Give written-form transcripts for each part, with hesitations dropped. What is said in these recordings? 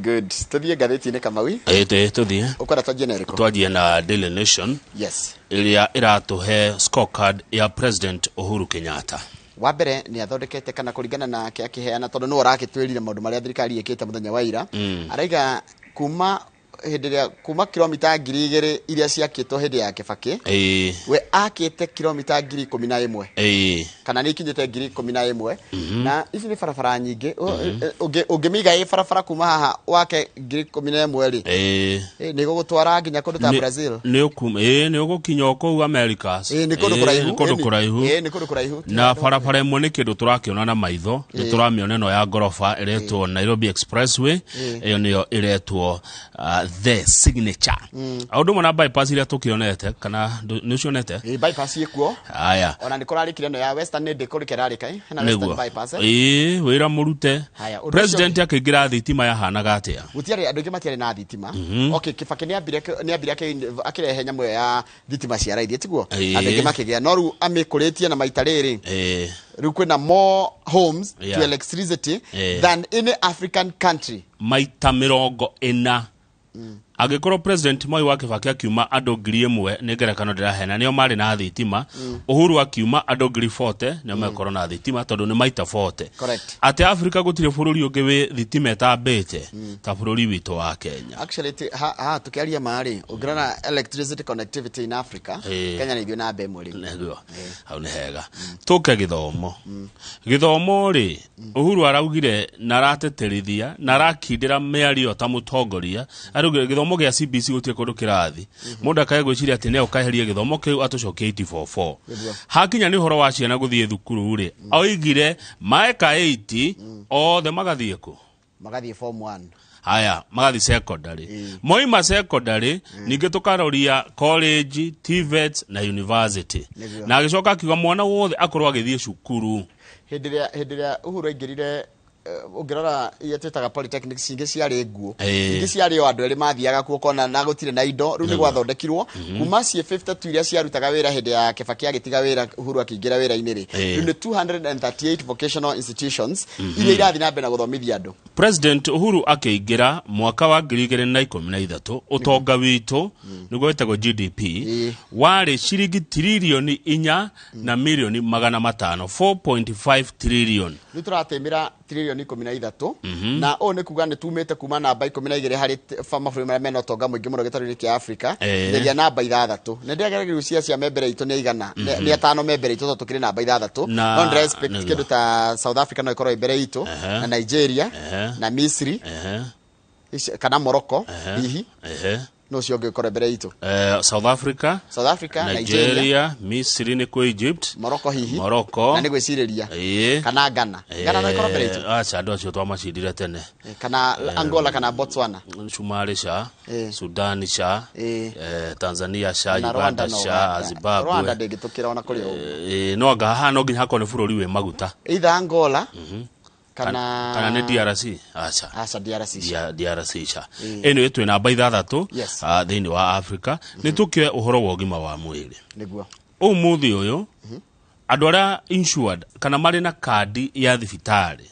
Good. Tũthiĩ ngathĩti-inĩ, Kamaui. Ĩtĩ tũthiĩ. Ũkwenda twanjie na ĩrĩkũ? Twanjie na Daily Nation ĩrĩa ĩratũhe scorecard ya President Uhuru Kenyatta. Wa mbere nĩ athondekete, kana kũringana nake akĩheana, tondũ nĩwe ũrakĩtwĩrire maũndũ marĩa thirikari ĩkĩte mũthenya wa ira, araiga kuma hĩndĩ ĩrĩa kuma kilomita 2000 iria ciakĩtwo hĩndĩ ya Kĩbakĩ, we akĩte kilomita 11,000, kana nĩ ikinyĩte 11,000. Na ici nĩ barabara nyingĩ. Ũngĩmĩiga ĩ barabara kuma haha wake 11,000 rĩ, nĩ gũgũtwara nginya kũndũ ta Brazil. Nĩ nĩ ũgũkinya o kũu Americas. Ĩ, nĩ kũndũ kũraihu. Nĩ kũndũ Ĩni. kũraihu. Ĩ, nĩ kũndũ kũraihu. Na barabara ĩmwe nĩ kĩndũ tũrakĩona na maitho, nĩ tũramĩona ĩno ya ngoroba ĩretwo Nairobi Expressway. Ĩyo nĩyo ĩretwo the signature, o ũndũ ũmwe na bypass iria tũkĩonete, kana nĩ ũcionete? Ĩ, bypass ĩkuo. Aya. Ona nĩ kũrarĩkire ĩno ya Western, nĩ ndĩkũrĩka ĩrarĩka, ĩ, hena Western Nĩguo. bypass, eh. Ĩĩ, wĩra mũrute. Haya, ũndũ ũcio President akĩingĩra, thitima yahanaga atĩa? Gũtiarĩ, andũ aingĩ matiarĩ na thitima. Okay, Kĩbakĩ nĩ ambire akĩrehe nyamũ ĩyo ya thitima cia raithi, tiguo? Andũ aingĩ makĩgĩa, no rĩu amĩkũrĩtie na maita rĩrĩ, rĩu kwĩna more homes to electricity than any African country. Maita 40. Angĩkorwo President Mwai wa Kĩbakĩ akiuma andũ 1000, nĩ ngerekano ndĩraheana, nĩo marĩ na thitima, Uhuru akiuma andũ 40,000 nĩo megũkorwo na thitima, tondũ nĩ maita 40. Atĩ Afrika gũtirĩ bũrũri ũngĩ wĩ thitima ĩtambĩte ta bũrũri witũ wa Kenya. Actually, haha tukiaria marĩ, ũngĩrora electricity connectivity in Africa, Kenya nĩ ithuĩ namba ĩmwe rĩu. Nĩguo, hau nĩ hega. Tũke gĩthomo. Gĩthomo rĩ, Uhuru araugire na arateterithia na arakindĩra mĩario ta mũtongoria, araugire gĩthomo gĩa CBC gũtirĩ kũndũ kĩrathi. Mũndũ akae gwĩciria atĩ nĩ ũkaeheria gĩthomo kĩu atũcokie 844. Hakinya nĩ ũhoro wa ciana gũthiĩ thukuru rĩ, oigire maeka 8 othe magathiĩ kũ? Magathiĩ form 1. Haya, magathiĩ secondary. Moima secondary, ningĩ tũkaroria college, TVET na university. Na agĩcoka akiuga mwana wothe akorwo agĩthiĩ cukuru. Hĩndĩ ĩrĩa Uhuru aingĩrire, ũngĩrora iria twĩtaga polytechnics, ingĩ ciarĩ nguo, ingĩ ciarĩ o andũ erĩ mathiaga kuo kona na gũtirĩ na indo. Rĩu nĩ gwathondekirwo kuma ciĩ 52 iria ciarutaga wĩra hĩndĩ ya Kĩbakĩ agĩtiga wĩra, Uhuru akĩingĩra wĩra-inĩ rĩ, rĩu nĩ 238 vocational institutions iria irathiĩ na mbere na gũthomithia andũ. President Uhuru akĩingĩra mwaka wa 2013, ũtonga witũ, nĩguo wĩtagwo GDP, warĩ ciringi tiririoni 4 na mirioni 500, 4.5 trillion. Rĩu tũratĩmĩra tiririoni 13, na ũũ nĩ kuga nĩ tumĩte kuma namba 12 harĩ mabũrũri marĩa mena ũtonga mũingĩ mũno gĩtarũ-inĩ kĩa Afrika, nginyagia namba 6. Nĩ ndĩrageria rĩu cia me mbere itũ nĩ igana, nĩ atano me mbere itũ, tondũ tũkĩrĩ namba 6. No ndĩra expect kĩndũ ta South Africa no ĩkorwo ĩ mbere itũ, na Nigeria, na Misri, kana Morocco hihi. No ũcio ũngĩ ũkorwo mbere itũ. South Africa. South Africa, Nigeria, Nigeria, Misri nĩ kwĩ Egypt. Morocco hihi. Morocco. Na nĩ gwĩcirĩria. Kana Ghana. Ghana no ĩkorwo mbere itũ. Aca, andũ acio twamacindire tene. Kana Angola kana Botswana. Cumarĩ ca, Sudan ca, Tanzania ca, Na Uganda Rwanda no ca, Rwanda. Zimbabwe. Rwanda ndĩngĩtũkĩra ona kũrĩ o ũguo. No anga haha no nginya hakorwo nĩ bũrũri wĩ maguta. Either Angola kana Kana nĩ DRC, aca. Aca, DRC ca. DRC ca. Anyway, twĩ namba 6 thĩinĩ wa Africa. Nĩ tũkĩoe ũhoro wa ũgima wa mwĩrĩ. Ũmũthĩ ũyũ andũ arĩa insured kana marĩ na kandi ya thibitarĩ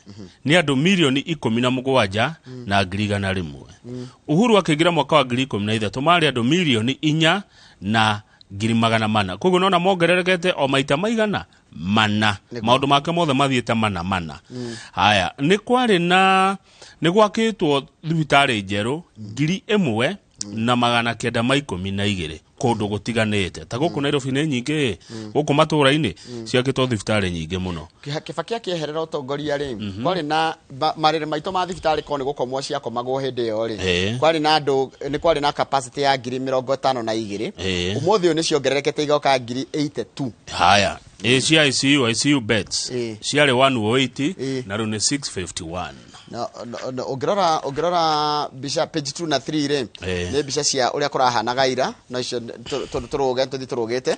nĩ andũ 17,100,000. Uhuru akĩingĩra mwaka wa 2013 marĩ andũ 4,400,000. Koguo nona mongererekete o maita maigana mana. Maũndũ make mothe mathiĩte mana mana. Haya, nĩ kwarĩ na nĩ gwakĩtwo thibitarĩ njerũ 1912 kũndũ gũtiganĩte, ta gũkũ Nairobi nĩ nyingĩ, gũkũ matũũra-inĩ ciakĩtwo thibitarĩ nyingĩ mũno. Kĩbakĩ akĩeherera ũtongoria rĩ, kwarĩ na marĩrĩ maitũ ma thibitarĩ korwo nĩ gũkomwo ciakomagwo hĩndĩ ĩyo rĩ, kwarĩ na andũ, nĩ kwarĩ na capacity ya 52,000. Ũmũthĩ ũyũ nĩ ciongererekete igoka 82,000. Haya, ĩ cia ICU, ICU beds ciarĩ 180, na rĩu nĩ 651. Na ũngĩrora mbica page 2 na 3 rĩ, nĩ mbica cia ũrĩa kũrahanaga ira, no icio tũrũge tũthiĩ tũrũgĩte.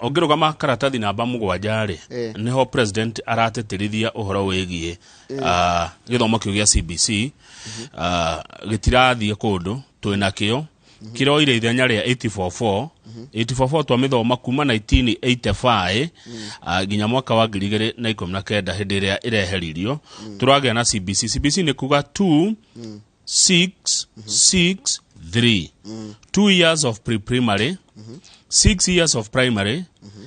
Ũngĩrũgama karatathi namba 7 rĩ, nĩho president aratĩtĩrithia ũhoro wĩgiĩ gĩthomo kĩu gĩa CBC. Gĩtirathiĩ kũndũ, twĩ nakĩo, kĩroire ithenya rĩa 844. 844 twamĩthoma kuma 1985 nginya mwaka wa 2019 hĩndĩ ĩrĩa ĩreheririo, tũragĩa na CBC. CBC nĩ kuga 2 6 6 3, 2 years of pre-primary, 6 years of primary,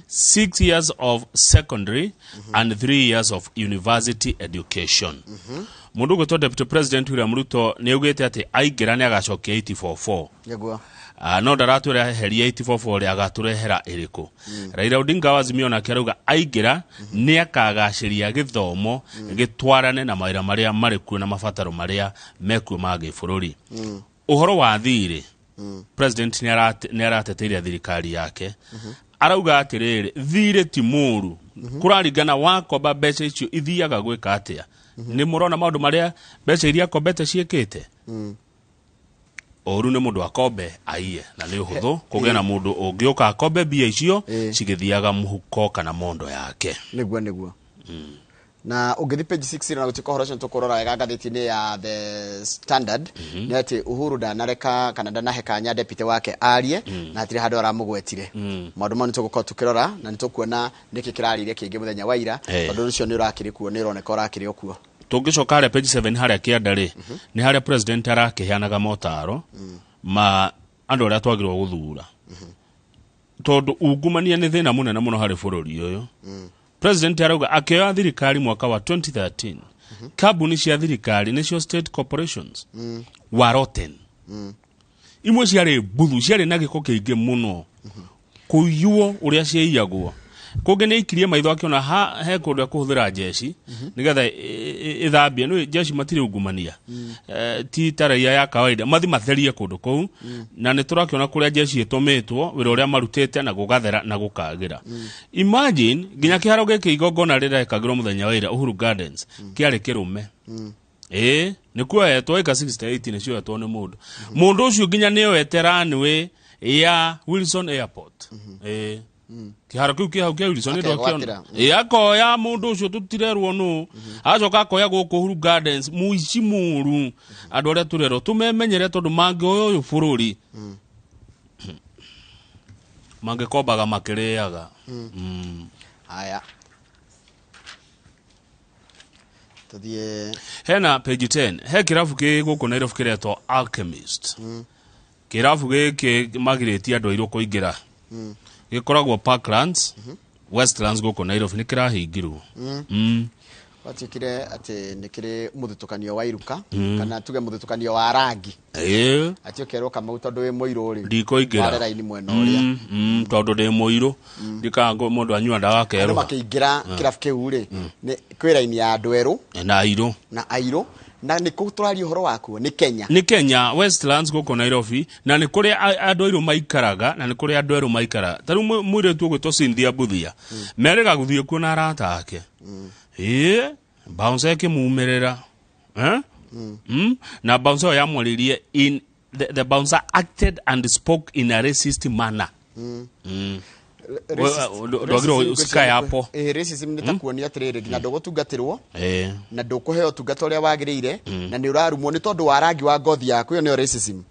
6 years of secondary and 3 years of university education. Mũndũ ũgwĩtwo Deputy President William Ruto nĩ augĩte atĩ aingĩra nĩ agacokia 844. Nĩguo. No ndaratwĩra eheria 844 rĩ, agatũrehera ĩrĩkũ. Raila Odinga wa Azimio nake arauga aingĩra nĩ akagacĩria gĩthomo gĩtwarane na mawĩra marĩa marĩ kuo na mabataro marĩa mekuo ma gĩbũrũri. Ũhoro wa thirĩ, president nĩ arateteire thirikari yake, arauga atĩrĩrĩ, thirĩ ti mũru, kũraringana wakomba mbeca icio ithiaga gwĩka atĩa. Nĩ mũrona maũndũ marĩa mbeca iria akombete ciĩkĩte. Ũru nĩ mũndũ akombe aiye, na nĩ ũhũthũ kũgĩa na mũndũ ũngĩũka akombe mbia icio cigĩthiaga mũhuko kana mondo yake. Nĩguo. Na ũngĩthiĩ page 6 na gũtuĩka ũhoro ũcio nĩtũkũrora wega ngathĩti-inĩ ya The Standard, nĩ atĩ Uhuru ndanareka kana ndanahe kanya deputy wake arie, na hatirĩ handũ aramũgwetire. Maũndũ mau nĩtũgũkorwo tũkĩrora na nĩtũkuona nĩkĩ kĩrarĩire kĩngĩ mũthenya wa ira, tondũ ũcio nĩ ũrakĩrĩ kuo, nĩ ũroneka ũrakĩrĩ o kuo. Tũngĩcoka harĩa page 7 harĩa kĩanda rĩ, nĩ harĩa president arakĩheanaga motaro ma andũ arĩa twagĩrĩirwo gũthura, tondũ ungumania nĩ thĩna mũnene mũno harĩ bũrũri ũyũ. President arauga akĩoya thirikari mwaka wa 2013, kambuni cia thirikari nĩcio state corporations wa rotten, imwe ciarĩ mbuthu, ciarĩ na gĩko kĩingĩ mũno, kũiywo ũrĩa ciaiyagwo. Kũngĩ nĩ aikirie maitho akĩona ha he kũndũ ekũhũthĩra njeci nĩgetha ĩthambie nĩ njeci matirĩ ungumania. Ti ta raia ya kawaida mathi matherie kũndũ kũu, na nĩ tũrakĩona kũrĩa njeci ĩtũmĩtwo wĩra ũrĩa marutĩte na gũgathera na gũkagĩra. Imagine nginya kĩharo gĩkĩ igongona rĩrekagĩrwo mũthenya wa ira, Uhuru Gardens, kĩarĩ kĩrũme. Ĩĩ, nĩ kuoetwo ĩka 68 nĩ cioetwo nĩ mũndũ ũcio, nginya nĩ oete runway ya Wilson Airport. Ĩĩ, kĩharo kĩu kĩ hau kĩa Wilson nĩ Akegwatĩra. ndwakĩona. Ĩĩ, akoya mũndũ ũcio tũtirerwo nũ, agacoka akoya gũkũ Uhuru Gardens. Mũici mũru, andũ arĩa tũrerwo tũmemenyere, tondũ mangĩoya ũyũ bũrũri mangĩkombaga makĩrĩaga. Haya, tuthiĩ. Hena page 10, he kĩrabu kĩ gũkũ Nairobi kĩretwo Alchemist. Kĩrabu gĩkĩ magirĩtie andũ airũ kũingĩra, gĩkoragwo Parklands, Westlands gũkũ Nairobi, nĩ kĩrahingirwo. Gwatuĩkire atĩ nĩ kĩrĩ mũthutũkanio wa iruka, kana tuge mũthutũkanio wa rangi, atĩ ũkerwo Kamau tondũ wĩ mũirũ rĩ, Ndikũingĩra. ware raini mwena ũrĩa. Tondũ ndĩ mũirũ ndikaga mũndũ anyua ndawa Andũ akerũha. makĩingĩra kĩrabu kĩu rĩ, nĩ kwĩ raini ya andũ erũ na airũ. Na airũ. Na nĩ kũ tũraria ũhoro wakuo? Nĩ Kenya. Nĩ Kenya, Westlands gũkũ Nairobi, na nĩ kũrĩa andũ airũ maikaraga, na nĩ kũrĩa andũ erũ maikaraga. Ta rĩu mũirĩtu ũgwĩtwo Cynthia Buthia merĩga gũthiĩ kuo na arata ake, ĩĩ, bouncer ĩkĩmumĩrĩra. Eh? Na bouncer ĩyo yamwaririe in the bouncer acted and spoke in a racist manner. Ndwagĩrĩirwo ũcikae hapo. Racism nĩ ta kuonia atĩrĩrĩ, nginya ndũgũtungatĩrwo na ndũkũheo ũtungata ũrĩa wagĩrĩire, na nĩ ũrarumwo nĩ tondũ wa rangi wa ngothi yaku. Ĩyo nĩyo racism.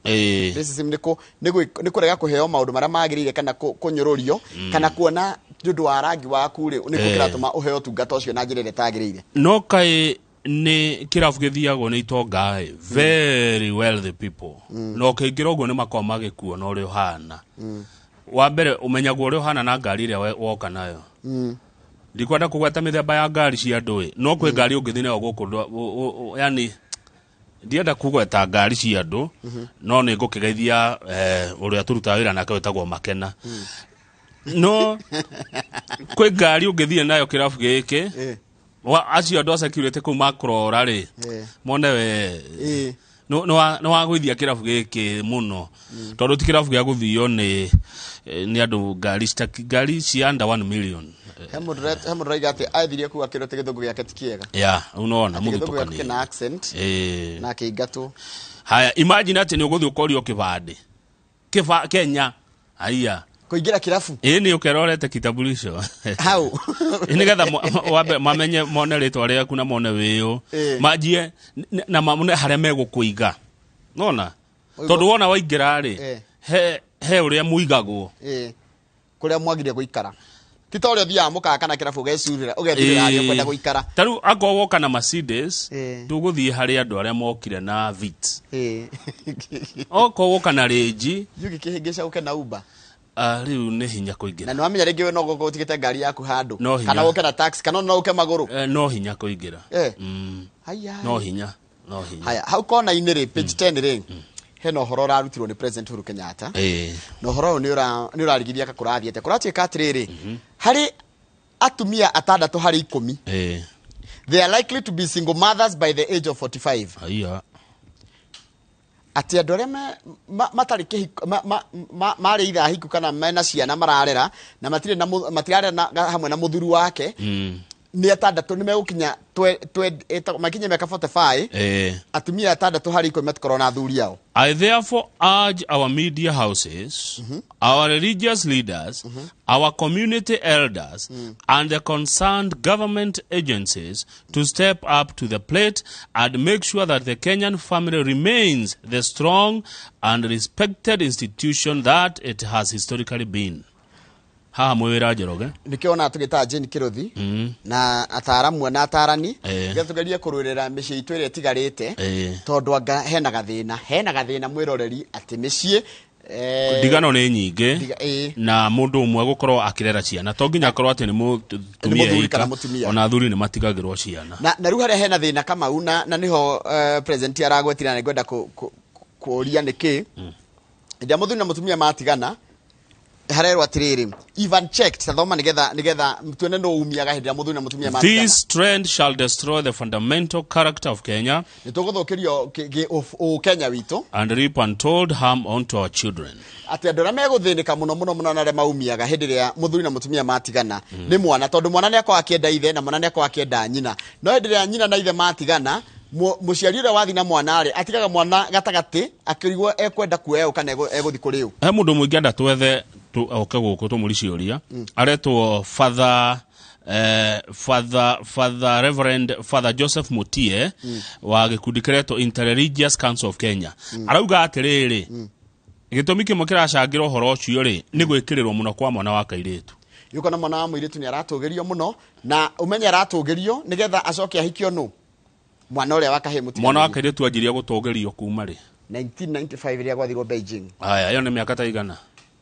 Racism nĩ kũrega kũheo maũndũ marĩa magĩrĩire, kana kũnyũrũrio, kana kuona nĩ ũndũ wa rangi waku rĩ, nĩkuo kĩratũma ũheo ũtungata ũcio na njĩra ĩrĩa ĩtagĩrĩire. No kaĩ nĩ kĩrabu gĩthiagwo nĩ itonga ĩ, very wealthy people, na ũkĩingĩra ũguo nĩ makoragwo magĩkuona ũrĩa ũhana. Wa mbere ũmenyagwo ũrĩa ũhana na ngari ĩrĩa woka nayo. Ndikwenda kũgweta mĩthemba ya ngari cia andũ ĩ, no kwĩ ngari ũngĩthiĩ nayo gũkũ yani ndienda kũgweta ngari cia andũ, no nĩ ngũkĩgeithia ũrĩa tũrutaga wĩra nake wĩtagwo Makena. No kwĩ ngari ũngĩthiĩ nayo kĩrabu gĩkĩ, acio andũ a security kũu makũrora rĩ, mone we nĩ wagũithia kĩrabu gĩkĩ mũno, tondũ ti kĩrabu gĩa gũthio nĩ andũ ngari ngari cia under 1 million. He mũndũ ũraiga atĩ athirie kũu akĩrwo atĩ gĩthũngũ gĩake ti kĩega. Ya unaona. Atĩ gĩthũngũ gĩake mũthutũkanio kĩna accent na akĩingatwo. Haya, imagine atĩ nĩ ũgũthiĩ ũkorio kĩbandĩ kĩba Kenya haiya. Kũingĩra kĩrabu. Ĩ, nĩ ũkerorete kitambulisho hau. Nĩgetha wambe mamenye, mone rĩtwa rĩaku na mone wĩũ, manjie na mone harĩa megũkũiga nona, tondũ wona waingĩra rĩ, he He ũrĩa mũigagwo. Ĩĩ, kũrĩa mwagire gũikara ti ta ũrĩa ũthiaga mũkawa kana kĩrabu ũgecurĩra, ũgethurĩra harĩa ũkwenda gũikara. Ta rĩu akorwo woka na Mercedes, ndũgũthiĩ harĩ andũ arĩa mokire na Vitz. Okorwo woka na Range, Yugi kĩhĩngĩca ũke na Uber. Ah, rĩu nĩ hinya kũingĩra. Na nĩ wamenya rĩngĩ we no gũkorwo ũtigĩte ngari yaku handũ. No hinya. Kana ũke na taxi kana no ũke magũrũ. No hinya kũingĩra. Haya. No hinya, no hinya. Haya, hau kona-inĩ rĩ, page 10 rĩ, hena ũhoro ũrarutirwo nĩ President Uhuru Kenyatta. Na ũhoro ũyũ nĩ ũrarigithia ka kũrathiĩ atĩa. Kũratuĩka atĩrĩrĩ, harĩ atumia 6 harĩ 10. They are likely to be single mothers by the age of 45. Haya. Atĩ andũ arĩa matarĩ kĩhiko, marĩ ithaa hiku kana mena ciana mararera na matirĩ na matirarera hamwe na mũthuri wake. Nĩ 6 nĩ megũkinya makinye mĩaka 45. Atumia 6 harĩ 10 matikorwo na athuri ao. I therefore urge our media houses, our religious leaders, our community elders, and the concerned government agencies to step up to the plate and make sure that the Kenyan family remains the strong and respected institution that it has historically been. Haha mwĩ wĩra Njoroge. Nĩkĩo ona tũgĩtaga Jane Kĩrũthi na ataaramu na atarani, nĩgetha tũgerie kũrũĩrĩra mĩciĩ itũ ĩrĩa ĩtigarĩte, tondũ anga hena gathĩna, hena gathĩna mwĩroreri atĩ mĩciĩ, ndigano nĩ nyingĩ, na mũndũ ũmwe gũkorwo akĩrera ciana to nginya akorwo atĩ nĩ mũtumia Nĩ mũthuri ika, kana mũtumia. ona athuri nĩ matigagĩrwo ciana. Na rĩu harĩa hena thĩna Kamau, na nĩho president aragwetire na nĩngwenda kũũria nĩkĩ. Hĩndĩ ĩrĩa mũthuri na mũtumia matigana, harerwo atĩrĩrĩ, even checked, tathoma nĩgetha tuone nũ umiaga hĩndĩ ĩrĩa mũthuri na mũtumia matigana. This trend shall destroy the fundamental character of Kenya. Nĩ tũgũthũkĩrio Kenya witũ. And reap untold harm onto our children. Atĩ andũ arĩa megũthĩnĩka mũno mũno mũno na arĩa maumiaga hĩndĩ ĩrĩa mũthuri na mũtumia matigana nĩ mwana, tondũ mwana nĩ akoragwo akĩenda ithe na mwana nĩ akoragwo akĩenda nyina. No hĩndĩ ĩrĩa nyina na ithe matigana, mũciari ũrĩa wathiĩ na mwana rĩ, atigaga mwana gatagatĩ akĩrigwo ekwenda kuoya ũ kana egũthiĩ kũrĩ ũ. He mũndũ mũingĩ enda twethe oke gũkũ tũmũrie ciũria. Aretwo Father Reverend Father Joseph Mutie wa gĩkundi kĩretwo Interreligious Council of Kenya. Arauga atĩrĩrĩ, gĩtũmi kĩmwe kĩracangĩra ũhoro ũcio rĩ, nĩ gwĩkĩrĩrwo mũno kwa mwana wa kairĩtu. Yuko na mwana wa mũirĩtu nĩ aratũgĩrio mũno, na ũmenye aratũgĩrio nĩgetha acoke ahikio nũ? Mwana ũrĩa wa kahĩĩ mũtiganĩrie. Mwana wa kairĩtu anjirie gũtũgĩrio kuma rĩ? 1995 rĩrĩa gwathirwo Beijing. Haya, ĩyo nĩ mĩaka ta igana?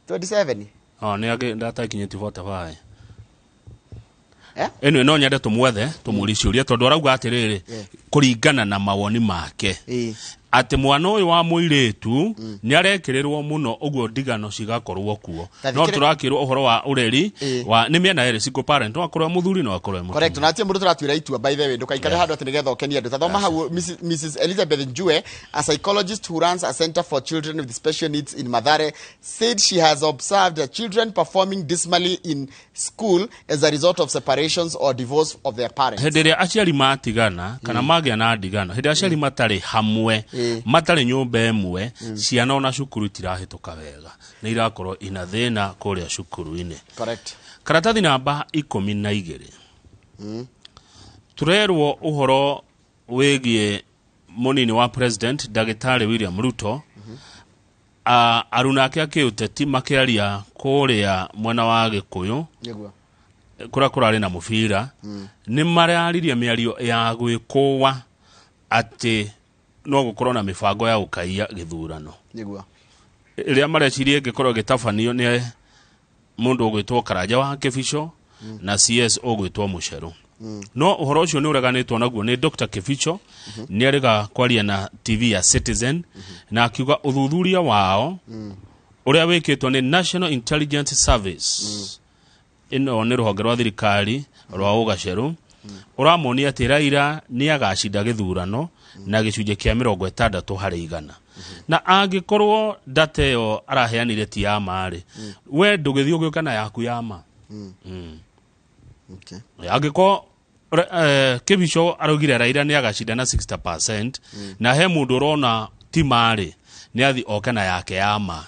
27. Oh, nĩ angĩ ndatakinyĩtie 45. Ĩno no nyende tũmwethe, tũmũrie ciũria tondũ arauga atĩrĩrĩ, kũringana na mawoni make. Atĩ mwana ũyũ wa mũirĩtu nĩ arekĩrĩrwo mũno ũguo ndigano cigakorwo kuo. Ta No thikĩrĩ- tũrakĩrwo ũhoro wa ũreri wa nĩ mĩena ĩrĩ, single parent, no akorwo mũthuri no akorwo mũtumia. Correct, na ti mũndũ tũratuĩra itua, by the way, ndũkaikare handũ atĩ nĩgetha ũkenie andũ. Ta thoma hau, Missus Elizabeth Njue, a psychologist who runs a center for children with special needs in Mathare, said she has observed that children performing dismally in school as a result of separations or divorce of their parents. Hĩndĩ ĩrĩa aciari matigana kana magĩa na ndigano, hĩndĩ ĩrĩa aciari matarĩ hamwe, matarĩ nyũmba ĩmwe, ciana ona cukuru itirahĩtũka wega, nĩ irakorwo ina thĩna kũrĩa cukuru-inĩ. Karatathi namba ikũmi na igĩrĩ. Tũrerwo ũhoro wĩgiĩ mũnini wa president Ndagĩtarĩ William Ruto. Aruna ake a kĩũteti makĩaria kũrĩa mwena wa Gĩkũyũ, kũrĩa kũrarĩ na mũbira, nĩ mararirie mĩario ya gwĩkũa atĩ no gũkorwo na mĩbango ya gũkaiya gĩthurano. Ĩrĩa mareciria ĩngĩkorwo ĩgĩtabanio nĩ mũndũ ũgwĩtwo Karanja wa Kĩbico na CS ũgwĩtwo Mũcerũ. No ũhoro ũcio nĩ ũreganĩtwo naguo nĩ Dr. Kĩbico, nĩ arĩga kwaria na TV ya Citizen, na akiuga ũthuthuria wao ũrĩa wĩkĩtwo nĩ National Intelligence Service, ĩno nĩ rũhonge rwa thirikari rwa ũgacerũ, ũramonia atĩ Raila nĩ agacinda gĩthurano na gĩcunjĩ kĩa mĩrongo ĩtandatũ harĩ igana. Na angĩkorwo data ĩyo araheanire ti ya ma rĩ, we ndũgĩthiĩ ũgĩũka na yaku ya ma. Angĩkorwo Kĩbico araugire Raila nĩ agacinda na 60%, na he mũndũ ũrona ti ma rĩ, nĩ athi oke na yake ya ma.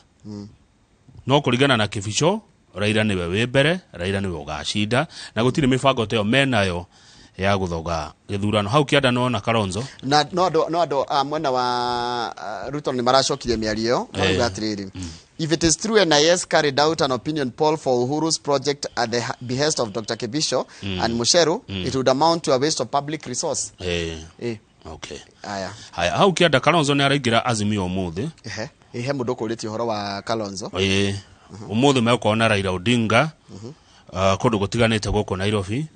No kũringana na Kĩbico, Raila nĩwe wĩ mbere, Raila nĩwe ũgacinda, na gũtirĩ mĩbango ta ĩyo menayo ya gũthoga gĩthurano. Hau kĩanda nona Kalonzo. Na no andũ, no andũ a mwena wa Ruto nĩ maracokirie mĩario ĩyo, marauga atĩrĩrĩ, If it is true NIS carried out an opinion poll for Uhuru's project at the behest of Dr. Kibisho and Musheru, it would amount to a waste of public resource. Okay. Aya. Haya, hau kĩanda Kalonzo nĩ araingĩra Azimio ũmũthĩ. Ehe. He mũndũ ũkũrĩtie ũhoro wa Kalonzo. Ĩĩ, ũmũthĩ megũkorwo na Raila Odinga kũndũ gũtiganĩte gũkũ Nairobi,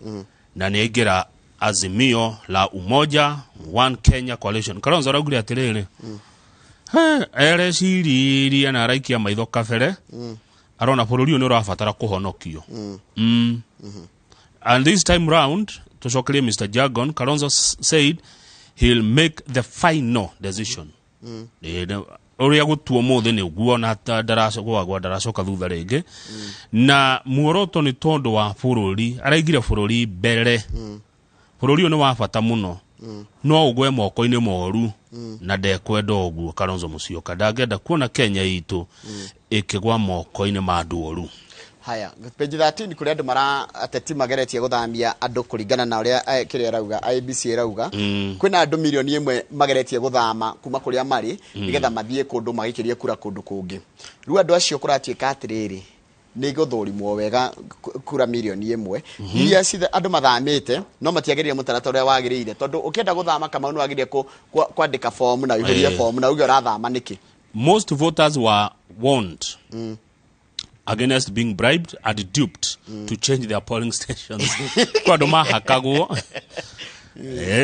na nĩ aingĩra Azimio la Umoja One Kenya Coalition. Kalonzo araugire atĩrĩrĩ, he, ereciririe na araikia maitho kabere, arona bũrũri ũyũ nĩ ũrabatara kũhonokio. And this time round, tucokerie Mr. Jagon, Kalonzo said he'll make the final decision. Ũrĩa gũtua ũmũthĩ nĩ ũguo, na ndaracogwagwa ndaracoka thutha rĩngĩ, na muoroto nĩ tondũ wa bũrũri. Araigire bũrũri mbere. Bũrũri ũyũ nĩ wa bata mũno, no ũgwe moko-inĩ moru na ndekwenda ũguo. Kalonzo Musyoka ndangĩenda kuona Kenya itũ ĩkĩgwa moko-inĩ ma andũ oru. Haya, page 13, kũrĩa andũ mara ateti mageretie gũthamia andũ kũringana na ũrĩa kĩrĩa ĩrauga IEBC ĩrauga, kwĩna andũ 1 million mageretie gũthama kuma kũrĩa marĩ nĩgetha mathiĩ kũndũ magĩkĩrie kura kũndũ kũngĩ. Rĩu andũ acio kũratuĩka atĩrĩrĩ, nĩ gũthũrimwo wega kura 1 million iria andũ mathamĩte, no matiagĩrĩire mũtaratara ũrĩa wagĩrĩire, tondũ ũkĩenda gũthama, Kamau, nĩ wagĩrĩire kwandĩka fomu na ũihũrie fomu na uge ũrathama nĩkĩ. Most voters were warned against being bribed and duped to change their polling stations. Kwa andũ mahakagwo,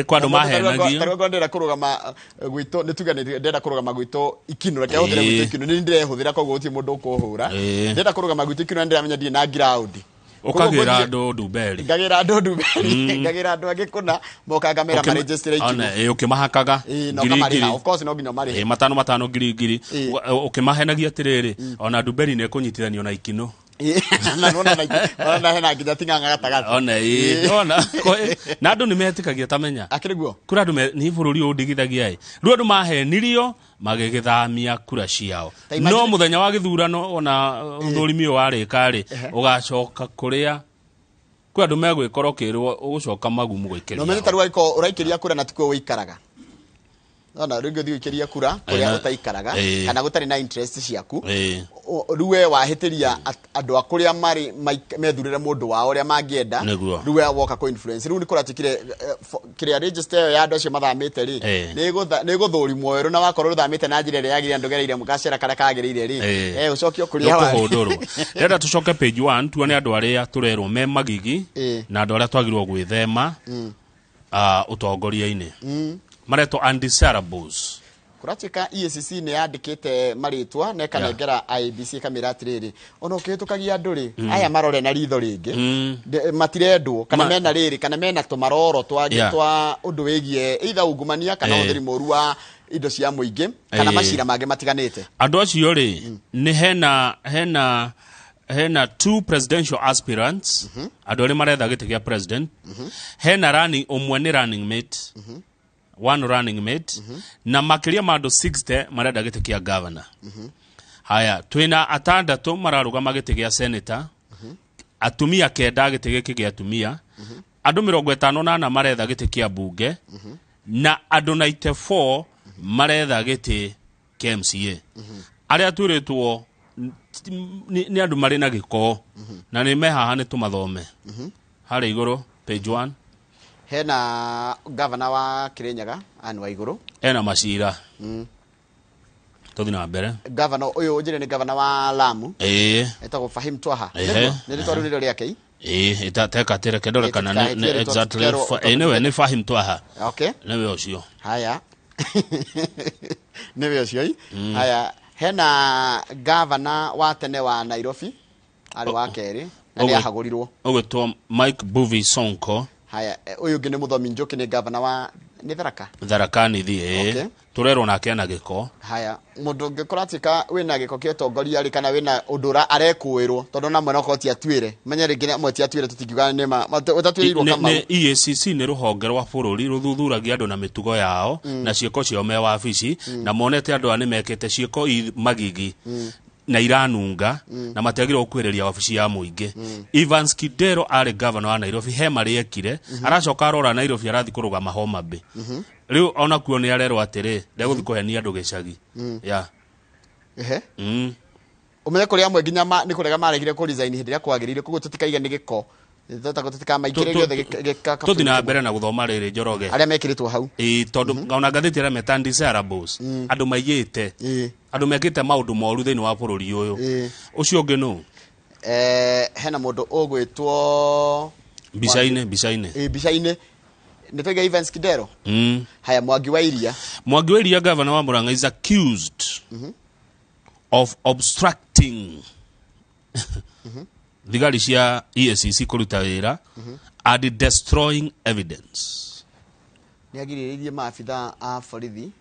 kwa andũ mahenagio. Tarĩu ndĩrenda kũrũgama gwitũ, nĩ tuge nĩ ndĩrenda kũrũgama gwitũ Ikinũ, reke hũthĩre gwitũ Ikinũ, nĩ ndĩrehũthĩra, koguo gũtirĩ mũndũ ũkũhũra. Ndĩrenda kũrũgama gwitũ Ikinũ na ndĩramenya ndirĩ na ground. Ũkagĩra andũ ndumberi. Ngagĩra andũ ndumberi, ngagĩra andũ angĩ kũna moka ngamera marĩnjĩstĩre Ikinũ. Ona, ũkĩmahakaga Ĩĩ, na ngiri ũkamarĩha. ngiri. Of course no nginya ũmarĩhe. Matano matano, ngiri ngiri. Ũkĩmahenagia atĩrĩrĩ, ona ndumberi nĩ ĩkũnyitithanio na Ikinũ. Ĩĩ, na nĩwona ona hena nginya ting'ang'a gatagatĩ. Ona ĩĩ, ona na andũ nĩ metĩkagia, tamenya. Akĩrĩ guo. Kũrĩ andũ nĩ bũrũri ũyũ ũndigithagia ĩ, rĩu andũ mahenirio magĩgĩthamia kura ciao. Ta imagine- No mũthenya wa gĩthurano, ona ũthũrimi ũyũ warĩka rĩ, ũgacoka kũrĩa kwĩ andũ megwĩkora ũkĩrwo ũgũcoka magumu No gũikĩria. menye tarĩu angĩkorwo ũraikĩria kura na tikuo ũikaraga, ona rĩngĩ ũthiĩ ũikĩrie kura kũrĩa ũtaikaraga kana gũtarĩ na interest ciaku. Rĩu we wahĩtĩria andũ a kũrĩa marĩ methurĩre mũndũ wao ũrĩa mangĩenda. Nĩguo. Rĩu we woka kũ influence, rĩu nĩ kũratuĩkire kĩrĩa register ĩyo ya andũ acio mathamĩte rĩ, nĩ ĩgũthũrimwo werũ, na wakorwo ũthamĩte na njĩra ĩrĩa yagĩrĩire, ndũgereire gacĩra karĩa kagĩrĩire rĩ, ũcokio kũrĩa warĩ. Nĩũkũhũndũrwo. Ndĩrenda tũcoke page 1 tuone andũ arĩa tũrerwo me magigi na andũ arĩa twagĩrĩirwo gwĩthema ũtongoria-inĩ, maretwo undesirables. Kũratuĩka EACC nĩ yandĩkĩte marĩtwa na ĩkanengera IEBC, ĩkamĩra atĩrĩrĩ, ona ũkĩhĩtũkagia andũ rĩ, aya marore na ritho rĩngĩ. Matirendwo kana mena rĩrĩ kana mena tũmaroro twa twa ũndũ wĩgiĩ either ungumania kana ũhũthĩri mũru wa indo cia mũingĩ kana macira mangĩ matiganĩte. Andũ acio rĩ, nĩ hena two presidential aspirants, andũ arĩa maretha gĩtĩ gĩa president, hena running ũmwe nĩ running mate, one running mate, na makĩria ma andũ 60 marenda gĩtĩ kĩa governor. Haya, twĩna atandatũ mararũgama gĩtĩ gĩa senator, atumia 9 gĩtĩ gĩkĩ gĩa atumia, andũ 54 maretha gĩtĩ kĩa mbunge, na andũ 94 maretha gĩtĩ kĩa MCA. Arĩa twĩrĩtwo nĩ andũ marĩ na gĩko na nĩ me haha, nĩ tũmathome harĩa igũrũ, page 1. Hena gavana wa Kirinyaga, Anne Waiguru. Ena macira. Tũthi na mbere. Gavana ũyũ ũnjĩre nĩ gavana wa Lamu, etagwo Fahim Twaha. Nĩguo? Nĩ rĩtwa rĩu nĩrĩo rĩake? Ĩĩ, tekatĩre kendore kana tũtikahĩtie nĩ rĩtwa, exactly tũkerwo- nĩwe nĩ Fahim Twaha. Nĩwe ũcio. Haya, nĩwe ũcio i. Haya, hena gavana wa tene wa Nairobi, arĩ wa kerĩ na nĩ ahagũrirwo. Ũgwĩtwo Mike Mbuvi Sonko. Haya, ũyũ ũngĩ nĩ Mũthomi Njoki, nĩ gavana wa nĩ Tharaka. Tharaka Nithi, ĩĩ. Tũrerwo nake ena gĩko. Haya, mũndũ ũngĩ kũratuĩka wĩna gĩko kĩa ũtongoria rĩ, kana wĩna ũndũ arekũĩrwo, tondũ ona mwena okorwo ti atuĩre, menye rĩngĩ amwe ti atuĩre, tũtingiuga nĩ ma ũtatuĩrĩirwo. Kamau. Nĩ EACC nĩ rũhonge rwa bũrũri rũthuthuragia andũ na mĩtugo yao na ciĩko ciao me wabici, na monete andũ aya nĩ mekĩte ciĩko magigi na iranunga na matiagĩrĩirwo gũkuhĩrĩria wabici ya mũingĩ. Evans Kidero arĩ governor wa Nairobi, he marĩa ekire, aracoka arora Nairobi arathiĩ kũrũgama Homa Bay. Rĩu onakuo nĩ arerwo atĩrĩ ndegũthiĩ kũhenia andũ gĩcagi ya. Ũmenye kũrĩ amwe nginya nĩ kũrega maregire kũ resign hĩndĩ ĩrĩa kwagĩrĩire, koguo tũtikaige nĩ gĩko. Tũtagwo tũtikamaikĩre gĩothe Tũthiĩ na mbere na gũthoma rĩrĩ, Njoroge. Arĩa mekĩrĩtwo hau. Ĩĩ, tondũ ona ngathĩti ĩrĩa meta undesirables, andũ maiyĩte, andũ mekĩte maũndũ moru thĩinĩ wa bũrũri ũyũ. Ũcio ũngĩ nũ? Hena mũndũ ũgwĩtwo Mbica-inĩ, mbica-inĩ. Ĩĩ, mbica-inĩ nĩ twaiga Evans Kidero. Haya, Mwangi wa Iria. Mwangi wa Iria, governor wa Murang'a, is accused of obstructing thigari cia EACC kũruta wĩra and destroying evidence. Nĩ agirĩrĩirie maabitha a borithi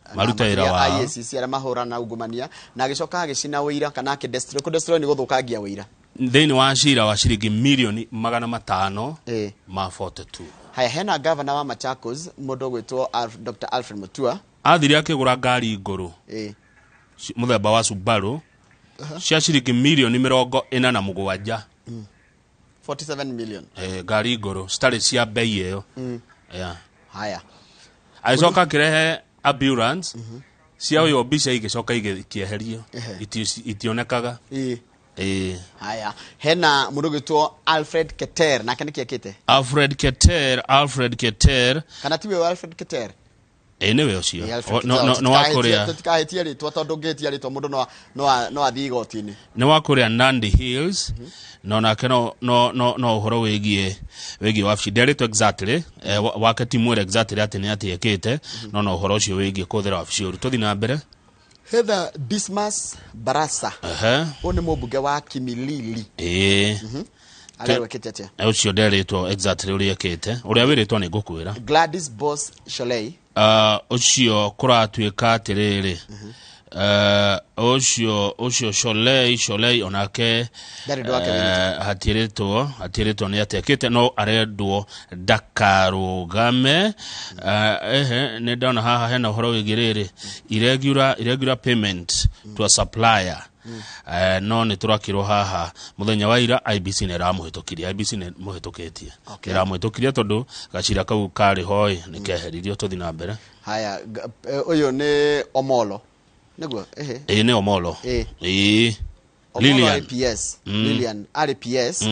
na Marute wĩra makĩria wao. a EACC arĩa mahũrana na ungumania, na agĩcoka agĩcina ũira kana akĩ destroy. Kũ destroy nĩ gũthũkangia ũira. Thĩinĩ wa cira wa ciringi mirioni 500 ma 42. Haya, hena gavana wa Machakos, mũndũ ũgwĩtwo Dr. Alfred Mutua. Athire akĩgũra ngari ngũrũ mũthemba wa Subaru cia ciringi mirioni 47. 47 million. Ngari ngũrũ citarĩ cia bei ĩyo. Yeah. Haya. Agĩcoka akĩrehe ambulance cia ũyũ, mbica igĩcoka ikĩeherio. Itionekaga. Ĩĩ. Haya, hena mũndũ ũgwĩtwo Alfred Keter, nake nĩkĩ ekĩte? Alfred Keter, Alfred Keter. Kana tiwe Alfred Keter? Ĩĩ, nĩwe ũcio. Ĩĩ, Alfred Keter. No, nĩ wa kũrĩa Tũtikahĩtie rĩtwa, tondũ ũngĩhĩtia rĩtwa mũndũ no athiĩ igoti-inĩ. Nĩ wa kũrĩa Nandi Hills, no nake no ũhoro wĩgiĩ wabici nderĩtwo exactly, wake ti mwĩre exactly atĩ nĩ atĩ ekĩte, no ũhoro ũcio wĩgiĩ kũhũthĩra wabici ũru. Tũthiĩ na mbere. Heather Dismas Barasa. Ũyũ nĩ mũmbunge wa Kimilili. Arerwo ekĩte atĩa? Ũcio nderĩtwo exactly ũrĩa ekĩte, ũrĩa wĩrĩtwo nĩ ngũkwĩra. Gladys Boss Sholei. Ũcio kũratuĩka atĩrĩrĩ, ũcio Sholei onake Ndarĩ ũndũ wake wĩrĩtwo. Hatirĩtwo nĩ atĩa ekĩte, no arendwo ndakarũgame. Ehe, nĩ ndona haha hena ũhoro wĩgiĩ rĩrĩ irregular payment to a supplier. No nĩ tũrakĩrwo haha mũthenya wa ira IBC nĩ ĩramũhĩtũkirie, IBC nĩ mũhĩtũkĩtie. Nĩ ĩramũhĩtũkirie tondũ gacira kau karĩ hoi nĩ keheririo. Tũthiĩ na mbere. Haya, ũyũ nĩ Omolo nĩguo? Ehe. Ĩĩ, nĩ Omolo. Ĩĩ. Omolo. Lilian. Arĩ PS. Lilian arĩ PS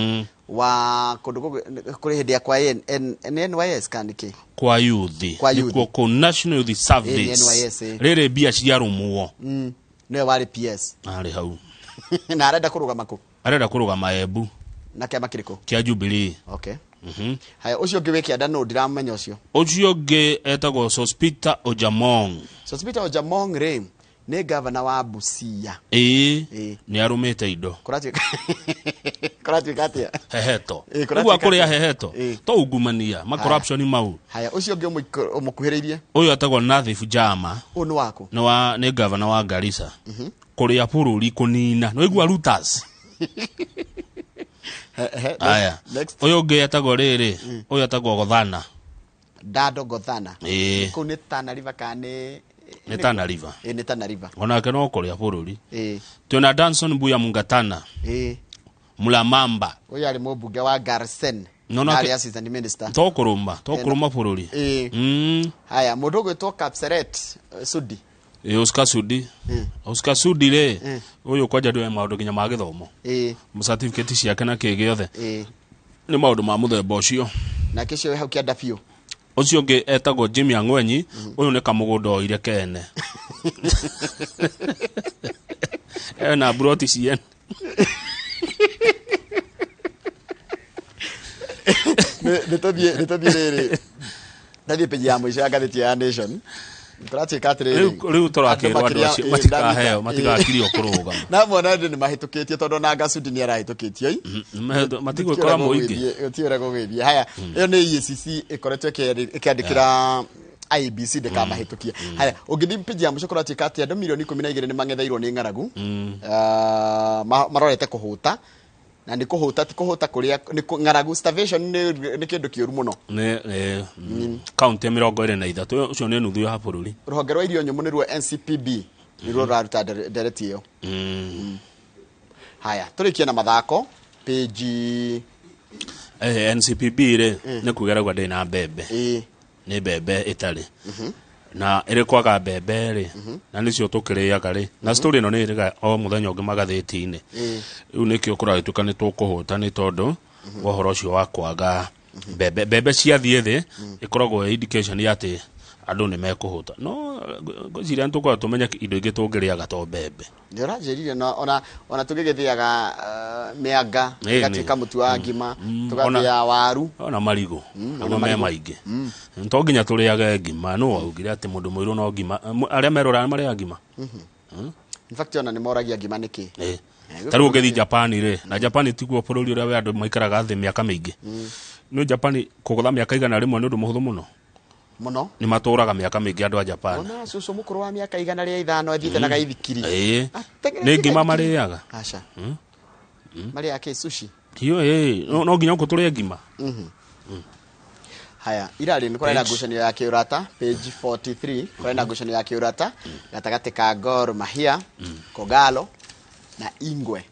wa kũndũ kũrĩ hĩndĩ ya kwa N NYS kana nĩkĩ? Kwa youth. Kwa youth. Nĩkuo kũ National Youth Service. Ĩĩ, NYS, ĩĩ. Rĩrĩ mbia ciarũmwo. Nĩwe warĩ PS. Arĩ hau. Na arenda kũrũgama kũ? Arenda kũrũgama Embu. Na kĩama kĩrĩkũ? Kĩa Jubilee. Okay. Haya, ũcio ũngĩ wĩ kĩanda nũ? Ndiramenya ũcio. Ũcio ũngĩ etagwo Sospita Ojamong. Sospita Ojamong rĩ nĩ gavana wa Busia. Ĩĩ. Ĩĩ. Nĩ arũmĩte indo. Kũratuĩka atĩa? Heheto. Ĩĩ, kũratuĩka Nĩguo akũrĩa atĩa? heheto. To ungumania ma corruption mau. Haya, ũcio ũngĩ ũmũkuhĩrĩirie? Ũyũ etagwo Nathif Jama. Ũyũ nĩ waku? Nĩ gavana wa Garissa, kũrĩa bũrũri kũnina nĩ waigua looters. Aya. Next. Ũyũ ũngĩ etagwo rĩrĩ, ũyũ etagwo Gothana. Dado Gothana. Ĩĩ. Kũu nĩ Tana River kana nĩ Nĩ Tana River. Ĩĩ, nĩ Tana River. Onake no kũrĩa bũrũri. Twĩna Danson Mbuya Mungatana. Mulamamba. Ũyũ arĩ mũmbunge wa Garsen. No, Na arĩ assistant minister. To kũrũma bũrũri. Haya, mũndũ ũgwĩtwo Kapseret Sudi. Ĩĩ, Oscar Sudi. Oscar Sudi rĩ, ũyũ kwanja ndũe maũndũ nginya ma gĩthomo, certificate ciake na kĩ gĩothe, nĩ maũndũ ma mũthemba ũcio. Nake ũcio wĩ hau kĩanda biũ? Ũcio ũngĩ etagwo Jimmy Ang'wenyi. Ũyũ nĩ kamũgũnda oire kene ena mburoti ciene. Nĩ tũthiĩ rĩrĩ, tathiĩ peji ya mũico ya ngathĩti ya Nation. Kũratuĩka atĩrĩrĩ, Rĩu tũrakĩrwo andũ acio matikaheo, matigakirio kũrũgama. Na mona andũ nĩ mahĩtũkĩtio, tondũ ona Gasudi nĩ arahĩtũkĩtio i. Matigwĩkora mũingĩ. Gũtirĩ ũrĩa gũgĩthiĩ. Haya, ĩyo nĩ EACC ĩkoretwo ĩkĩandĩkĩra IEBC ndĩkamahĩtũkie. Haya, ũngĩthiĩ page ya mũico kũratuĩka atĩ andũ mirioni 12 nĩ mang'etheirwo nĩ ng'aragu. Marorete kũhũta, na nĩ kũhũta, ti kũhũta kũrĩa nĩ ng'aragu, starvation nĩ kĩndũ kĩũru mũno. Nĩ kaunti 23, ũcio nĩ nuthu ya bũrũri. Rũhonge rwa irio nyũmũ nĩruo NCPB nĩruo rũraruta ndereti ĩyo. Haya, tũrĩkie na mathako page. NCPB rĩ, nĩ kuga rauga ndĩ na mbembe. Nĩ mbembe ĩtarĩ. Na ĩrĩ kwaga mbembe rĩ, na nĩcio tũkĩrĩaga rĩ, na story ĩno nĩ ĩrĩga o mũthenya ũngĩ magathĩti-inĩ. Rĩu nĩkĩo kũragĩtuĩka nĩ tũkũhũta nĩ tondũ wa ũhoro ũcio wa kwaga mbembe. Mbembe ciathiĩ thĩ ĩkoragwo ĩ indication ya atĩ andũ nĩ mekũhũta, no ngwĩciria nĩ tũkoragwo tũmenye indo ingĩ tũngĩrĩaga to mbembe. Nĩ ũranjĩrire na ona tũgĩgĩthĩaga mĩanga ĩgatuĩka mũtu wa ngima, tũgathĩa waru, ona marigũ nĩguo me maingĩ. To nginya tũrĩage ngima. No waugire atĩ mũndũ mũirũ no ngima, arĩa merũraga marĩaga ngima. In fact, ona nĩ moragia ngima nĩkĩ. Ta rĩu ũngĩthiĩ Japan rĩ, na Japan tiguo bũrũri ũrĩa we andũ maikaraga thĩ mĩaka mĩingĩ. No Japan kũgũtha mĩaka 100 nĩ ũndũ mũhũthũ mũno. Mũno. Nĩ matũraga mĩaka mĩingĩ andũ a Japan. Ona cũcũ mũkũrũ wa mĩaka 105 athiĩte na gaithikiri. Nĩ ngima marĩaga. Aca. Marĩaga kĩ, sushi? Hiyo no nginya ũkũ tũrĩe ngima. Haya, irarĩ nĩ kũrĩ na ngucanio ya kĩũrata, page 43, kũrĩ na ngucanio ya kĩũrata gatagatĩ ka Gor Mahia, Kogalo na Ingwe.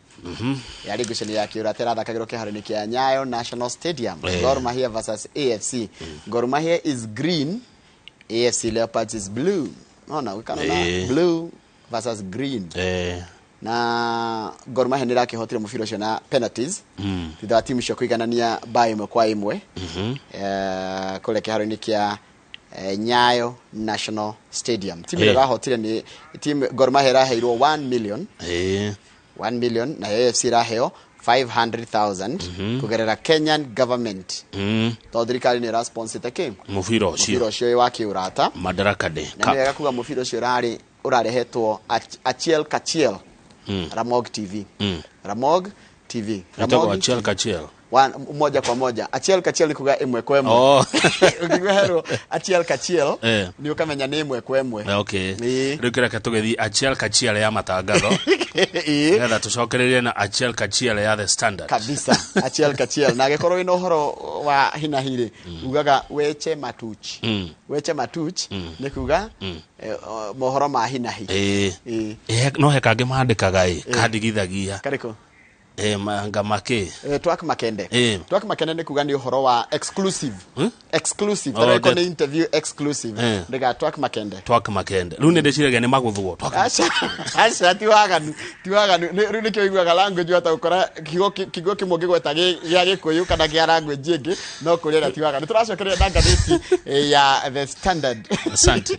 Yarĩ ngucanio ya kĩũrata ĩrathakagĩrwo kĩharo-inĩ kĩa Nyayo National Stadium. Gor Mahia versus AFC. Gor Mahia is green, AFC Leopards is blue. Ona ũkana na blue versus green. Na Gor Mahia nĩ ĩrakĩhotire mũbira ũcio na penalties thutha wa timu icio kũiganania bao 1-1 kũrĩa kĩharo-inĩ kĩa Nyayo National Stadium. Timu ĩrĩa ĩrahotire nĩ timu Gor Mahia ĩraheirwo 1 million. 1 million, na AFC ĩraheo 500,000 kũgerera Kenyan government, tondũ thirikari nĩ ĩrasponsete kĩ mũbira mũbira ũcio. Ũcio wa kĩũrata. Madaraka Day Na nĩ wega kuga mũbira ũcio ũrarĩ ũrarehetwo Achiel Kachiel, Ramog TV, Ramog TV. Ĩtagwo Ramogi Achiel Kachiel. Moja kwa moja. Achiel Kachiel ni kuga 1-1. Ũkigua herwo Achiel Kachiel, nĩ ũkamenya nĩ 1-1. Okay. Rĩu kĩreke tũgĩthiĩ Achiel Kachiel ya matangatho nĩgetha tũcokererie na Achiel Kachiel ya The Standard. Kabisa, Achiel Kachiel. Na angĩkorwo wĩna ũhoro wa hinahi rĩ, ugaga weche matuch. Weche matuch nĩ kuga mohoro ma hinahi. No he kangĩ mandĩkaga ĩ kandigithagia. Karĩkũ? Manga makĩ. Twak Makende. Twak Makende nĩ kuga nĩ ũhoro wa exclusive. Exclusive. Oh, Tarĩko nĩ interview exclusive. Ndĩga Twak Makende. Twak Makende rĩu nĩ ndĩciragia nĩ magũthwo. Twak. Aca, aca, ti waganu, ti waganu. Rĩu nĩkĩo ũiguaga language wata gũkora kiugo kĩmwe ũngĩgweta gĩa Gĩkũyũ kana kĩa language ĩngĩ no kũrĩa, na ti waganu. Tũracokereria na ngathĩti ya The Standard. Asante.